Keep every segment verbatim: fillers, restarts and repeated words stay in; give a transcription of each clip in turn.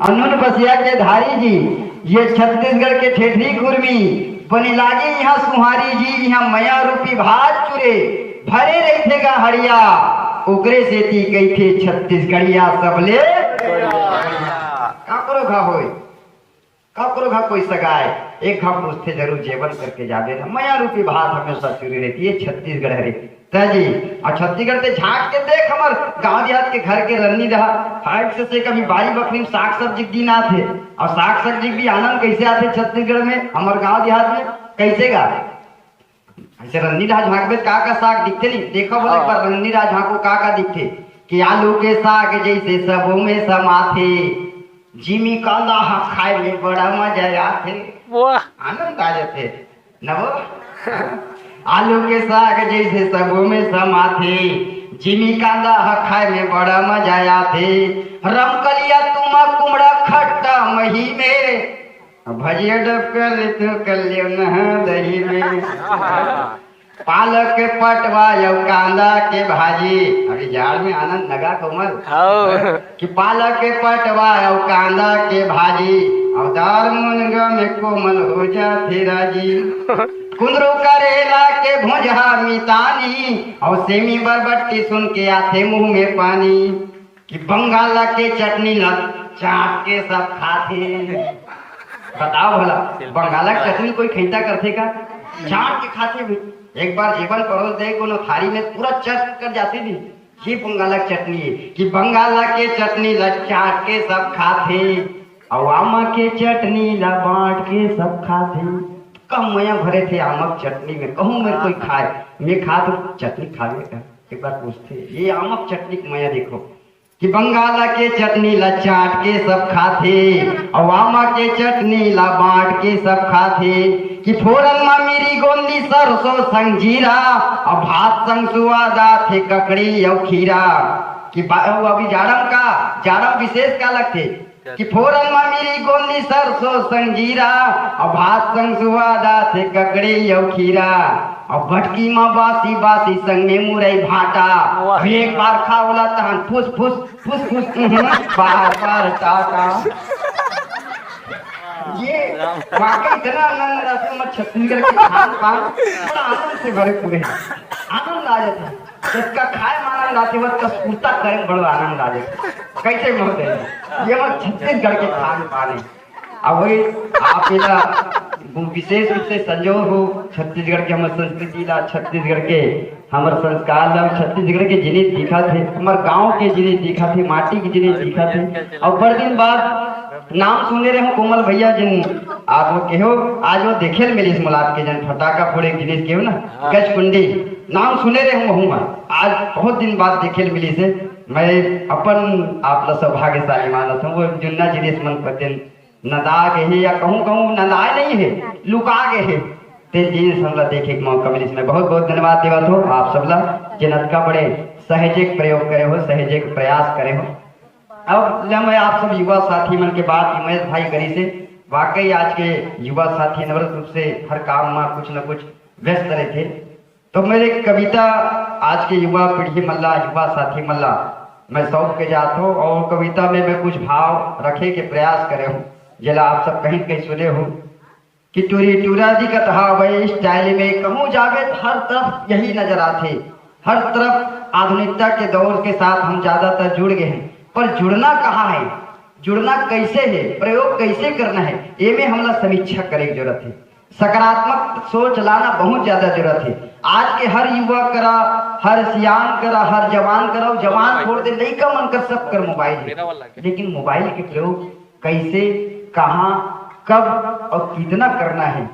अनून बसिया के धारी जी, ये छत्तीसगढ़ के ठेठरी कुर्मी, बने लागे इहाँ सुहारी जी, इहाँ मया रूपी भात चुरे, भरे रहिथे गा हड़िया, ओकरे सेती कहिथे छत्तीसगढ़िया सबले। काकरो घा होय, काकरो घा कोई सगाय, एक घा पूछथे जरूर जेवन करके जाबे ना, मया रूपी भात हमेशा चुरे रहिथे, ये छत्तीसगढ़ हरे। त जी, अउ छत्तीसगढ़ ते झांक के देख, हमर गांव देहात के घर के रन्नी रहा, हाइट से, से कभी बारी बखरी में साग सब्जी के दिन आथे, अउ साग सब्जी के भी आनंद कैसे आथे छत्तीसगढ़ में, हमर गांव देहात में, कैसे गा? ऐसे रन्नी रहा झांकबे त का का साग दिखथे नहीं, देखो बोले एक बार रन्नी रहा झांको का का दिखथे, कि आलू के साग जैसे सबो में समाथे, जिमी कांदा हा खाए में बड़ा मजा आथे। वाह। आनंद आ जाथे। नवो, आलू के साग जैसे सबो में समाथे, जिमी कांदा ह खाए में बड़ा मजा आथे। रमकलिया तुमा कुमड़ा खट्टा मही में, भजिया डबका ले तू कर लियो नहा दही में। पालक के पटवा अउ कांदा के भाजी, अभी जाड़ में आनंद लगा कोमल। हाँ। कि पालक के पटवा अउ कांदा के भाजी, अउ दार मुनगा में कोमल हो जाथे राजी। कुंदरू करेला के भुंजहा मितानी, अउ सेमी बरबट्टी सुन के आथे मुंह में पानी। कि बंगाला के चटनी ला चाट के सब खाथे। बताओ भला, बंगाला के चटनी कोई खैता करथे का? चाट के खाथे भी। एक बार जेवन परोस दे कोनो थारी में, पूरा चट कर जाथे भी। ये बंगाला के चटनी है कि बंगाला के चटनी ला चाट के सब खाथे, अउ आमा के चटनी ला बांट के सब खाथे। कम मया भरे थे आमा के चटनी में, कहूँ मेर कोई खाए, मैं खा तो चटनी खा ले। एक बार पूछथे, ये आमा के चटनी के मया देखो कि बंगाला के चटनी ला चाट के सब खाथे, अउ आमा के चटनी ला बांट के सब खाथे। कि फोरन मा मिरी, गोंदी, सरसों संग जीरा, अउ भात संग सुवाद आथे ककड़ी अउ खीरा। कि बा-, अउ अभी जाड़म का, जाड़म विशेष का लगथे कि फोरन मा मिरी, गोंदी, सरसों संग जीरा, अउ भात संग सुवाद आथे ककड़ी अउ खीरा, अउ बटकी मा बासी बासी संग में मुरई भाटा। वाह। अउ एक बार खा ओला तहन फुस फुस, फुस फुस, उहुं, बार बार टाटा। ये वाकई इतना आनंद आता है, मैं छत्तीसगढ़ के खान पान बड़ा आनंद से भरे पूरे हैं। आनंद आ जाता है। जिसका खाए में आनंद आते वक्त का कुर्ता करे में बड़ा आनंद आ जाता है। कैसे महोदय? ये हमारे छत्तीसगढ़ के खान पान है। अब वही आप एला विशेष रूप से संजोए हो, छत्तीसगढ़ के हमर संस्कृति ला, छत्तीसगढ़ के हमर संस्कार ला, छत्तीसगढ़ के जिनिस दिखत हे, हमर गांव के जिनिस दिखत हे, माटी के जिनिस दिखत हे। अउ बड़ दिन बाद नाम सुने रहे हो कोमल भैया जिन, आप वो कहो, आज वो देखे ल मिलिस मोला आपके जन फटाका फोड़े के जिनिस कहो ना, गजकुंडी, नाम सुने रहे हो वहू मा, आज बहुत दिन बाद देखे ल मिलिस हे। मैं अपन आप ला सौभाग्यशाली मानत हूँ, वो जुन्ना जिनिस मन पतेन नंदा गे हे या कहूँ कहूँ नंदाए नहीं हे, लुका गे हे, तेन जिनिस हमला देखे के मौका मिलिस। मैं बहुत बहुत धन्यवाद देवत हूँ आप सब ला, जेन अतका बड़े सहजे के प्रयोग करे हो, सहजे के प्रयास करे हो। अब ले मैं आप सब युवा साथी मन के बात उमेश भाई करी से, वाकई आज के युवा साथी अनवरत रूप से हर काम में कुछ न कुछ व्यस्त रहते। तो मेरे कविता आज के युवा पीढ़ी मन ला, युवा साथी मन ला मैं सौंप के जात हूँ और कविता में मैं कुछ भाव रखे के प्रयास करे हूँ, जेला आप सब कहीं न कहीं सुने हो कि टूरी टूरा दिखत हावय स्टाइल में, कहूँ जाबे त हर तरफ यही नजर आथे। हर तरफ आधुनिकता के दौर के साथ हम ज्यादातर जुड़ गए हैं, पर जुड़ना कहाँ है, जुड़ना कैसे है, प्रयोग कैसे करना है, ये में हमला समीक्षा करे के जरूरत है। सकारात्मक सोच लाना बहुत ज्यादा जरूरत है। आज के हर युवा करा, हर सियान करा, हर जवान करा, जवान छोड़ दे, लइका मन कर सब कर मोबाइल है, लेकिन मोबाइल के प्रयोग कैसे, कहाँ, कब और कितना करना है,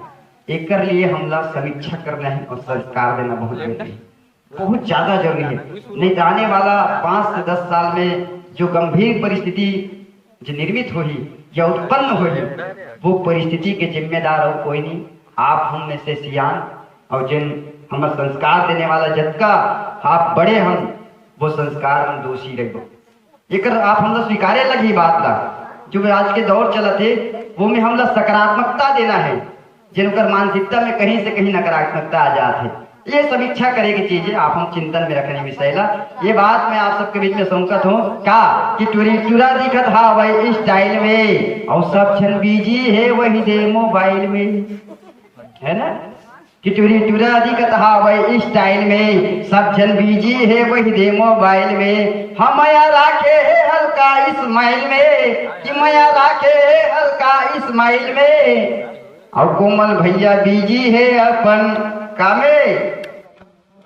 एकर लिए हमला समीक्षा करना है और संस्कार देना बहुत जरूरी है, बहुत ज्यादा जरूरी है। नहीं तो आने वाला पाँच से दस साल में जो गंभीर परिस्थिति जो निर्मित होही या उत्पन्न होही, वो परिस्थिति के जिम्मेदार और कोई नहीं, आप हम में से सियान और जिन हमर संस्कार देने वाला जतका आप बड़े हम, वो संस्कार हम दोषी रहिबो। एकर आप हमला स्वीकारे लगही बात ला, जो आज के दौर चलत हे, वो में हमला सकारात्मकता देना है, जेन ओकर मानसिकता में कहीं से कहीं नकारात्मकता आ जात हे। ये समीक्षा करे के चीज हे, आप हम चिंतन में रखने विषय ला। ये बात मैं आप सबके बीच में सौंकत हूँ का कि टुरी टुरा दिखत हावय स्टाइल में, और सब झन बिजी हे वही दे मोबाइल में, है ना? कि टुरी टुरा दिखत हावय स्टाइल में, सब झन बिजी हे वही दे मोबाइल में। हम मया राखे हे हल्का स्माइल में, कि मया राखे हे हल्का स्माइल में। और कोमल भैया बिजी हे अपन कामे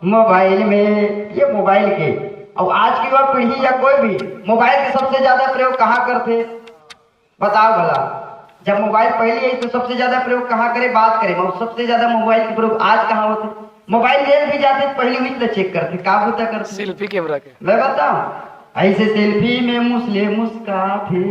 मोबाइल में। ये मोबाइल के, और आज की युवा पीढ़ी या कोई भी मोबाइल के सबसे ज्यादा प्रयोग कहाँ करथे? बताओ भला, जब मोबाइल पहली आई तो सबसे ज्यादा प्रयोग कहाँ करे, बात करे, और सबसे ज्यादा मोबाइल के प्रयोग आज कहाँ होथे? मोबाइल ले भी जाथे तो पहली उही ला चेक करथे, का बूता करथे? सेल्फी कैमरा के। मैं बताऊं, ऐसे सेल्फी में मुसले मुस्काथे,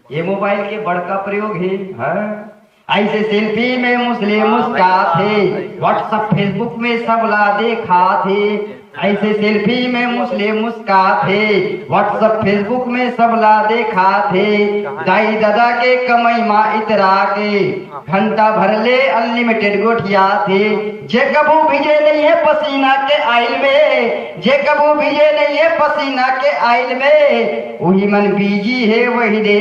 ये मोबाइल के बड़का प्रयोग हे। हाँ, ऐसे सेल्फी में मुसले मुस्काथे, WhatsApp Facebook में सबला देखाथे। ऐसे सेल्फी में मुसले मुस्काथे, WhatsApp Facebook में सबला देखाथे। दाई ददा के कमई मा इतरा के, घंटा भर ले अनलिमिटेड गोठियाथे। जे कभू भीजे नइ हे पसीना के आइल में, जे कभू भीजे नइ हे पसीना के आइल में, उही मन बिजी हे वही दे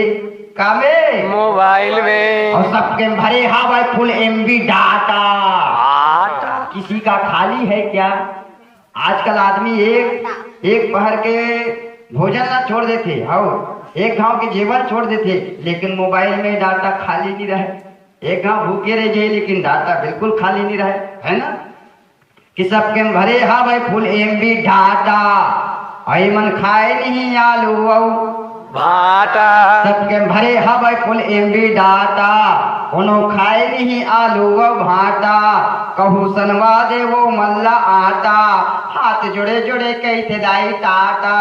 कामे। मोबाइल में। और सबके भरे हावय फुल एमबी डाटा। आटा। किसी का खाली है क्या? आजकल आदमी एक एक पहर के भोजन ला छोड़ देथे, हव, एक घाव के जेवन छोड़ देथे, लेकिन मोबाइल में डाटा खाली नहीं रहे। एक घाव भूखे रह जाए, लेकिन डाटा बिल्कुल खाली नहीं रहे, है ना? कि सबके भरे हावय फुल एमबी डाटा, अई मन खाए नहीं आलू अउ भाटा। सबके भरे हावय फुल एमबी डाटा, कोनो खाए नहीं आलू अउ भाटा। कहू सनवा दे वो मल्ला आटा, हाथ जोड़े जोड़े कहिथे दाई टाटा।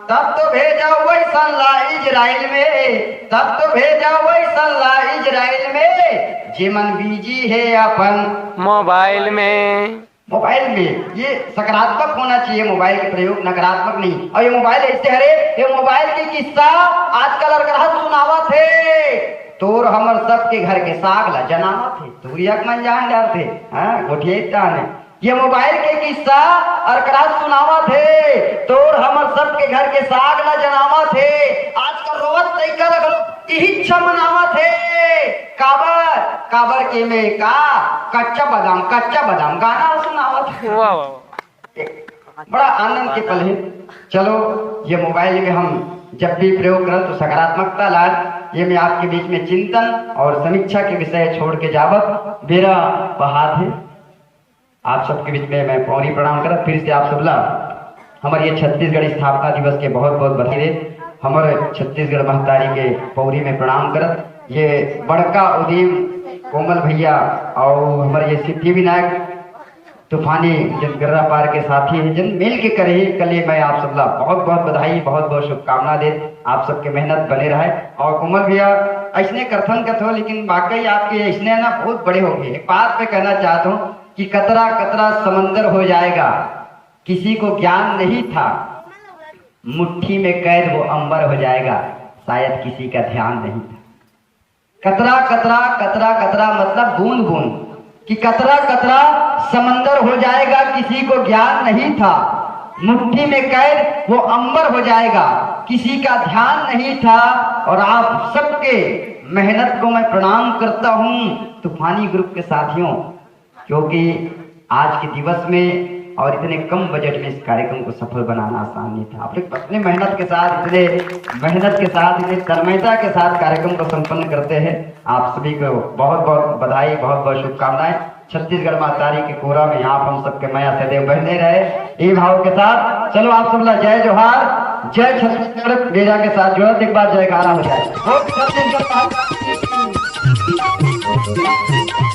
तब तो भेजा वैसन ला इजराइल में, तब तो भेजा वैसन ला इजराइल में, जेमन बिजी हे अपन मोबाइल में। मोबाइल में ये सकारात्मक होना चाहिए, मोबाइल के प्रयोग नकारात्मक नहीं। और ये मोबाइल ऐसे हरे, ये मोबाइल के किस्सा आजकल अरकरहा सुनावत हे। तोर हमर सबके घर के साग ला जनावत हे, तुरिया के मन जान डारथे, हाँ, गोठियाई ताने। ये मोबाइल के किस्सा अरकरहा सुनावत हे, तोर हमर सबके घर के साग ला जनावत हे। आजकल रोवत लइका ला घलो इही इच्छा मनावत हे। काबर? काबर के में का कच्चा बादाम, कच्चा बादाम गाना सुनावत हे। वाह, वाह, वाह। बड़ा आनंद के पल हे। चलो, ये मोबाइल में हम जब भी प्रयोग करन तो सकारात्मकता लान। ये मैं आपके बीच में चिंतन और समीक्षा के विषय छोड़ के जावत बेरा बहात हे। आप सबके बीच में मैं पौरी प्रणाम करत, फिर से आप सबला हमर ये छत्तीसगढ़ स्थापना दिवस के बहुत बहुत बधाई देत, हमर छत्तीसगढ़ महतारी के पौरी में प्रणाम करत, ये बड़का उदीम कोमल भैया और हमर ये सिद्धि विनायक तूफानी जन गर्रा पार के साथी हे, जन मिल के करे हे, कल ये मैं आप सबला बहुत बहुत बधाई, बहुत बहुत शुभकामना देत, आप सबके मेहनत बने रहे। और कोमल भैया, ऐसने करथन कथो, लेकिन वाकई आपके ऐसने ना बहुत बड़े हो गए। एक बात मैं कहना चाहता हूँ कि कतरा कतरा समंदर हो जाएगा, किसी को ज्ञान नहीं था, मुट्ठी में कैद वो अंबर हो जाएगा, शायद किसी का ध्यान नहीं था। कतरा कतरा कतरा कतरा मतलब बूंद बूंद, कि कतरा कतरा समंदर हो जाएगा, किसी को ज्ञान नहीं था, मुट्ठी में कैद वो अंबर हो जाएगा, किसी का ध्यान नहीं था। और आप सबके मेहनत को मैं प्रणाम करता हूँ तूफानी ग्रुप के साथियों, क्योंकि आज के दिवस में और इतने कम बजट में इस कार्यक्रम को सफल बनाना आसान नहीं था। आप लोग अपने मेहनत के साथ, इतने मेहनत के साथ, इतने तन्मयता के साथ कार्यक्रम को संपन्न करते हैं। आप सभी को बहुत बहुत बधाई, बहुत बहुत शुभकामनाएं। छत्तीसगढ़ महतारी के कोरा में आप हम सबके मया सदैव बहने रहे। ये भाव के साथ चलो आप सब ला जय जोहार, जय छत्तीसगढ़। मेरा के साथ जुड़त एक बार जयकारा हो जाए। बोल छत्तीसगढ़ महतारी की।